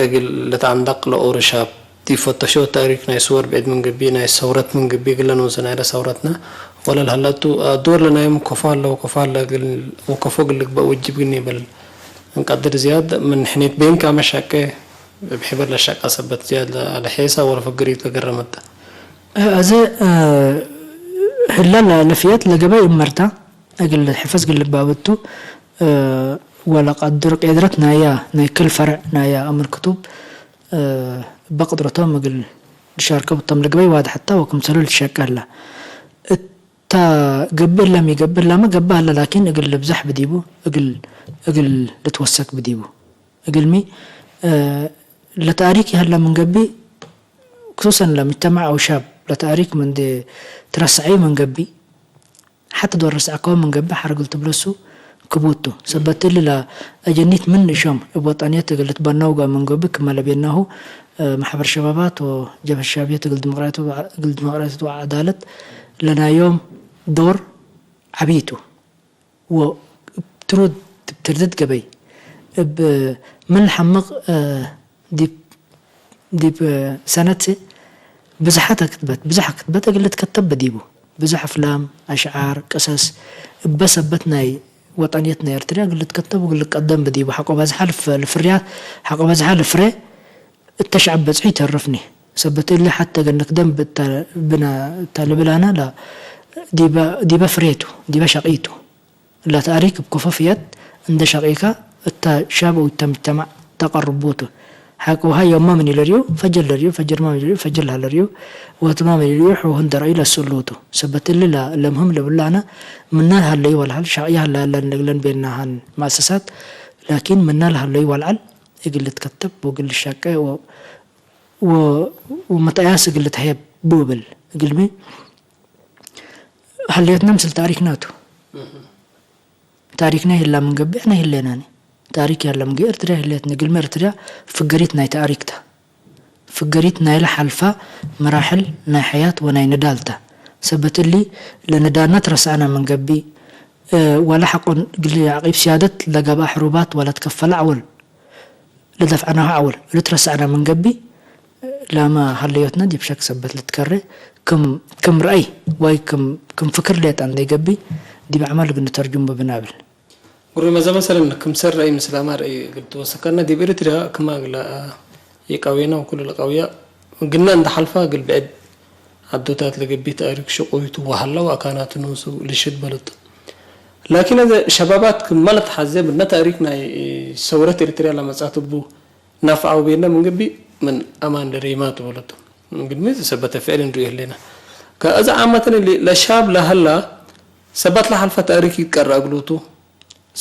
እግል ልትአንደቅ ለኦሩ ሻብ ዲብ ፈተሾ ታሪክ ናይ ስወር ብዕድ ምን ገብእ ናይ ሰውረት ምን ገብእ እግል ለንወዘ ናይለ ሰውረትና ወለል ሀለቱ ዶር ለናይም ኮፎ ሀለ ወኮፎ ሀለ እግል ወኮፎ እግል ልግበእ ወጅብ ግን ይበል እንቀድር ዝያድ ምን ሕኔት ቤንካ መሻቄ እብ ሒበር ለሻቃ ሰበት ዝያድ ለ- ለሔሳ ወለፈግሪት ለገረመተ። አዘ ህላ ለፍየት ለገበይ እመርታ እግል ሕፈዝ እግል ልግባበቱ ወለቀድር ቄድረት ናያ ናይ ክል ፈርዕ ናያ አምር ክቱብ እበ ቅድረቶም እግል ልሻርከቡ ተም ለገበይ ዋድ ሐታ ወክምሰሉ ልትሸቀ ህላ። እታ ገብእ እላም ይገብእ እላመ ገብእ ሀለ ላኪን እግል ልብዛሕ ብዲቡ እግል እግል ልትወሰክ ብዲቡ። እግልሚ ለታሪክ ይሀለ ምን ገብእ ክሱሰን ለምጅተማዕ አው ሻብ ለታሪክ ምን ትረሰዐዩ ምን ገብእ ሓቲ ዶ ረስዕካዎ መንገቢ ሓርግል ትብለሱ ክቡቱ። ሰበት እሊ ላ ኣጀኒት ምን እሾም እብ ወጣንየት እግል ትበናው ጋ መንገቢ ክመለቤናሁ፣ እ፣ ማሕበር ሸባባት ወጀብሀት ሸባብየት እግል ዲሞቅራሲያት ወ-፣ እግል ዲሞቅራሲያት ወዓዳለት ለናዮም ዶር ዓብይቱ። ወ-፣ ትሩድ ትርድድ ገበይ እብ ምን ሓምቕ፣ እ፣ ዲብ ዲብ ሰነት ብዙሓት ኣክትበት፣ ብዙሕ ኣክትበት እግል ልትከተብ በዲቡ። ብዙሕ ኣፍላም፣ ኣሽዓር፣ ቅሰስ፣ እበ ሰበት ናይ ወጠንየት ናይ ኤርትርያ እግል ልትከተብ እግል ልቀደም በዲቡ። ሓቆ ባዝሓ ልፍ-፣ ልፍርያ፣ ሓቆ ባዝሓ ልፍሬ እተ ሸዕብ በጽሑ ይተርፍኒ። ሰበት እሊ ሓተ ገንክ ደም ብታ-፣ ብና-፣ እታ ልብል ኣና ላ ዲበ፣ ዲበ ፍሬቱ፣ ዲበ ሸቂቱ። ለተእሪክ እብ ከፎፍየት እንደ ሸቂካ እተ ሻብ እተ ምጅተማዕ ተቀርቡቱ። ሓቂ ውሃ ዮማ ምን ኢለርዩ፣ ፈጀር ለርዩ፣ ፈጀር ማ ምን ኢለርዩ፣ ፈጀር ለሃለርዩ፣ ወትማ ምን ኢለርዩ፣ ሕውህን ደረዩ ለስእሉቱ። ሰበት እሊ ለ-፣ ለምህም ለብላነ ምና ለሃለዩ ወልዓል፣ ሻቅያ ሀላ ያለን ለግለን ቤናሃን ማእሰሳት፣ ላኪን ምና ለሃለዩ ወልዓል እግል ልትከተብ ወእግል ልሻቀ ወ-፣ ወ-፣ ወመጠያስ እግል ልትሀየብ ብብል እግልሚ ሀለዮትና ምስል ታሪክና ቱ። ታሪክና ይህላ ምን ገብእ፣ ንሕና ይህሌናኒ። ታሪክ ያለ ምን ገብእ፣ ኤርትርያ ይህሌትኒ። ግልሚ ኤርትርያ ፍገሪት ናይ ታሪክታ። ፍገሪት ናይለ ሓልፋ መራሕል ናይ ሐያት ወናይ ንዳልታ። ሰበት እሊ ለንዳልና ትረሳዕና ምን ገብእ፣ እ፣ ዋላ ሐቆን ግሊ ዓቂብ ሲያደት ለገብኣ ሕሩባት ዋላ ትከፈላ ዓወል ለደፍዐናሁ ዓወል እሉ ትረሳዕና ምን ገብእ፣ ላማ ሀለዮትና ዲብ ሸክ ሰበት ልትከሬ ክም፣ ክም ረአይ ወይ ክም፣ ክም ፍክር ሌጣ እንዴ ገብእ፣ ዲብ ኣዕማል እግል ንተርጁም ብናብል። ጉሪ መዘ መሰለን ክም ሰር ረአይ ምስ ላማ ረአይ እግል ትወሰከና፣ ዲብ ኤሪትርያ ክማ እግላ የቃውየና ወኩሉ ለቃውያ ግና እንደ ሓልፋ እግል ብዕድ ዓዶታት ለገብእ ተእሪክ ሽቁይቱ ወሃላው ኣካናቱ ኖሱ ልሽድ በለቱ። ላኪን እዘ ሸባባት ክም ማለት ሓዘ ምድነ ተእሪክ ናይ ሰውረት ኤሪትርያ ለመጻት እቡ ናፍዓው ቤና ምን ገብእ ምን ኣማን ደሬማ ትበለቱ። ምን ግድሚ ሰበተ ፍዕል እንድዩ ህሌና። ከእዛ ዓመተን እሊ ለሻብ ለሀላ ሰባት ለሓልፈ ተእሪክ ይትቀረ እግሉቱ።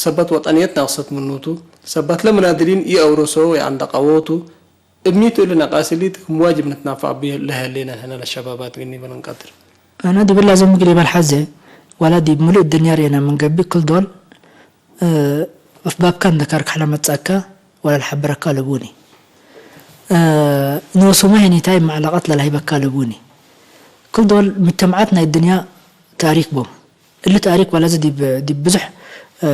ሰባት ወጠንየት ናቅሰት ምኑቱ። ሰባት ለምናድሊን ኢአውረሶ የዓንደቃዎቱ። እብ ሚቱ እሊ ነቃሲ እሊ ክም ዋጅብ ንትናፈዕ ብየ ለሀሌና ንሕና ለሸባባት ግን ይበል እንቀድር። ኣነ ዲበላ ዘምግል ይበል ሓዘ፣ ዋላ ዲብ ምሉእ እድንያ ርኤና ምን ገብእ ክል ዶል፣ እ፣ እፍ ባብካ እንደካር ካሕላ መጻካ፣ ዋላ ልሓብረካ ለቡኒ። እ፣ ንወሱማ ሄኒታይ ማዕለቀት ለላሂበካ ለቡኒ። ክል ዶል ምጅተምዓት ናይ እድንያ ታሪክ ቦም። እሊ ታሪክ ዋላ እዚ ዲብ፣ ዲብ ብዙሕ፣ እ፣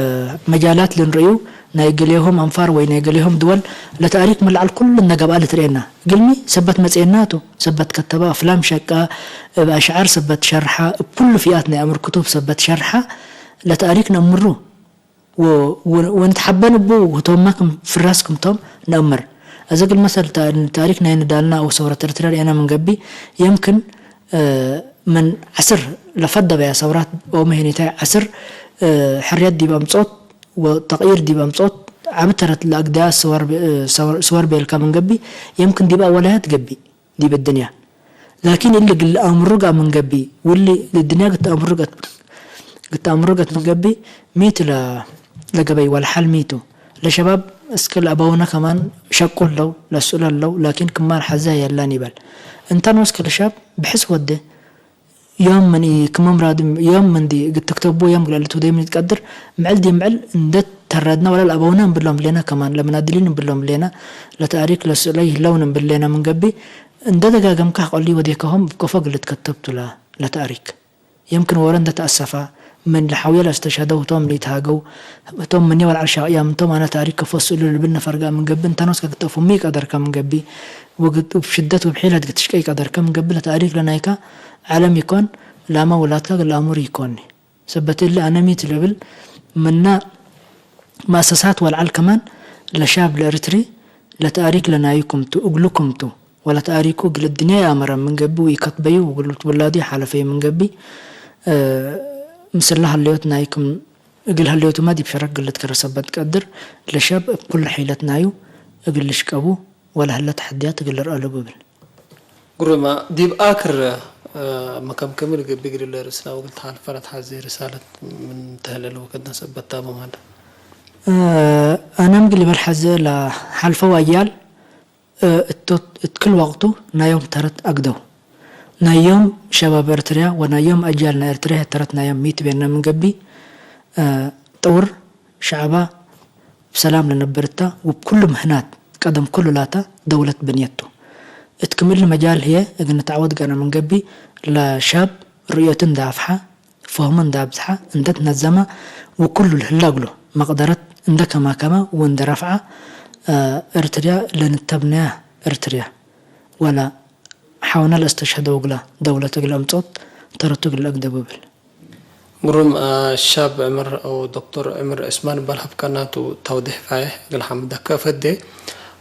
መጃላት ልንርእዩ፣ ናይ ገሌሆም ኣንፋር ወይ ናይ ገሌሆም ድወል ለታሪክ ምን ለዓል ኩሉ እነ ገብኣ ልትርኤና። ግልሚ ሰበት መጽኤና ቱ፣ ሰበት ከተባ፣ ኣፍላም ሸቃ፣ እብ ኣሽዓር ሰበት ሸርሓ፣ እብ ኩሉ ፊኣት ናይ ኣምር ክቱብ ሰበት ሸርሓ ለታሪክ ነእምሩ። ወ-፣ ወ-፣ ወንትሓበን እቡ ህቶማ ክም ፍራስ ክምቶም ነእምር። እዚ እግል መሰል ታ-፣ ታሪክ ናይ ንዳልና ኣው ሰውረት ኤርትራ ርኤና ምን ገብእ፣ የምክን፣ እ፣ ምን ዓስር ለፈደበያ ሰውራት ኦመ ሄኒታይ ዓስር፣ እ፣ ሕርየት ዲብ ኣምጾት ወተቅይር ዲብ ኣምጾት ዓቢ ተረት ለኣግደያ ስወር ብ-፣ እ፣ ሰወር፣ ስወር ቤልካ ምን ገብእ፣ የምክን ዲብ ኣወላያት ገብእ። ዲብ እድንያ። ላኪን እሊ ግል ኣምሩ ጋ ምን ገብእ፣ ውሊ እድንያ ግት ኣምሩ ገት-፣ ግት ኣምሩ ገት ምን ገብእ፣ ሚቱ ለ-፣ ለገበይ ወልሓል ሚቱ። ለሸባብ እስክ ለአባውነ ከማን ሸቁ ለው፣ ለስእሎ ለው፣ ላኪን ክማን ሐዘ የለን ይበል። እንታን ወስክ ለሻብ ብሕስ ወደ፣ ዮም ምን ኢ ክመ ምራድም ዮም ምንዲ እግል ትክተቦ ዮም እግል ልትውደይ ምን ይትቀድር፣ ምዕል ዲ ምዕል እንደ ተረድና ወላ ለአበውነ እንብሎም ሌና ከማን ለመናድሊን እንብሎም ሌና ለተእሪክ ለስእሎ ይህለውን እንብል ሌና ምን ገብእ፣ እንደ ደጋገምካ ቀሊ ወዴካሆም እብ ከፎ እግል ልትከተብ ቱ ለ-፣ ለተእሪክ። የምክን ወረ እንደ ተአሰፋ ምን ለሐውየ ለአስተሸሀደው ህቶም ምን ኢትሃገው፣ ህቶም ምንየ ወልዓል ሻቅያ ምንቶም ኣነ ተእሪክ ከፎ ስእሉ ልብል ነፈር ገአ ምን ገብእ፣ እንታን ወስከ ግጠፉ ሚ ቀደርከ ምን ገብእ፣ ወግጥ-፣ ወብሽደት ወብሒለት ግትሽቀ ይቀደርከ ምን ገብእ፣ ለተእሪክ ለናይካ ዐለም ይኮን፣ ላማ ውላድካ እግል አሙር ይኮኒ። ሰበት እሊ ኣነ ሚት ልብል ምና መአሰሳት ወልዓል ከማን ለሻብ ለእርትሪ ለተእሪክ ለናይኩም ቱ፣ እግልኩም ቱ፣ ወለተእሪኩ እግል እድንያ ይአመረ ምን ገብእ ወኢከትበዩ ወእግል ውላዱ ይሓለፈዩ ምን ገብእ፣ እ፣ ምስለ ሀለዮት ናይኩም እግል ሀለዮቱማ ዲብ ሸረክ እግል ልትከረ ሰበት ቀድር ለሻብ እብ ኩሉ ሒለት ናዩ እግል ልሽቀቡ ወለሀለ ተሐድያት እግል ልርአ ለቡ እብል። ጉሩማ፣ ዲብ አክር፣ እ፣ መከምከሚ ልገብእ እግል ለርእስና ወእግል ተሓልፈ ለትሓዜ ርሳለት ምን ተህለ ለወከድና ሰበት ታማም ሀለ። እ፣ ኣነ እግል ልበል ሐዘ ለሓልፈው አያል፣ እ፣ እቶት እት ክል ወቅቱ ናዮም ተረት አግደው። ናዮም ሸባብ ኤርትርያ ወናዮም ኣጃል ናይ ኤርትርያ ተረት ናዮም ሚት ቤና ምንገቢ ጥውር ሸዕባ ብሰላም ለነበርታ ውብ ኩሉ ምህናት ቀደም ኩሉ ላታ ደውለት ብንየቱ እት ክምል መጃል ህየ እግን ተዓወት ገና ምንገቢ ለሻብ ርእዮትን ዳፍሓ ፈህሙ እንዳብዝሓ እንደት ነዘማ ወኩሉ ልህላግሎ መቅደረት እንደ ከማከማ ወንደ ረፍዓ ኤርትርያ ለንተብነያ ኤርትርያ ወላ ሓውና ለእስተሸደ ወግላ ደውለት እግል ኣምጾት ተረቱ እግል ኣግደቡ ብል። ግሩም ሻብ ዕምር ዶክተር ዕምር ዕስማን ባል ሃብካናቱ ታውዲሕ ፋየ እግል ሓምዳ ከፈዴ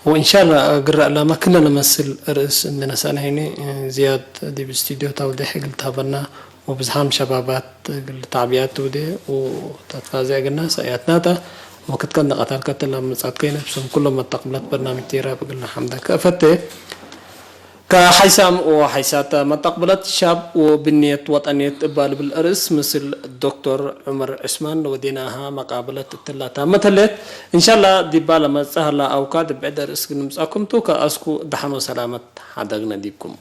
ወእንሻላ ግራ ላማ ክለ ነመስል ርእስ እንድነሳን ሄኒ ዝያድ ዲብ ስቱዲዮ ታውዲሕ እግል ታበና وبزحام شبابات التعبئات ودي وتتفازع قلنا سياتناتا وكتكن قتال كتل مصات كاين بسم كل ما تقبلت برنامج تيرا بقلنا حمدا كفته كحيسام وحيسات ما تقبلت شاب وبنية وطنية بال بالأرس مثل الدكتور عمر عثمان وديناها مقابلة التلاتا مثلت إن شاء الله دي بالا ما سهلا أو كاد بعد أرس قلنا مساكم توكا أسكو دحنو سلامت حدقنا ديبكم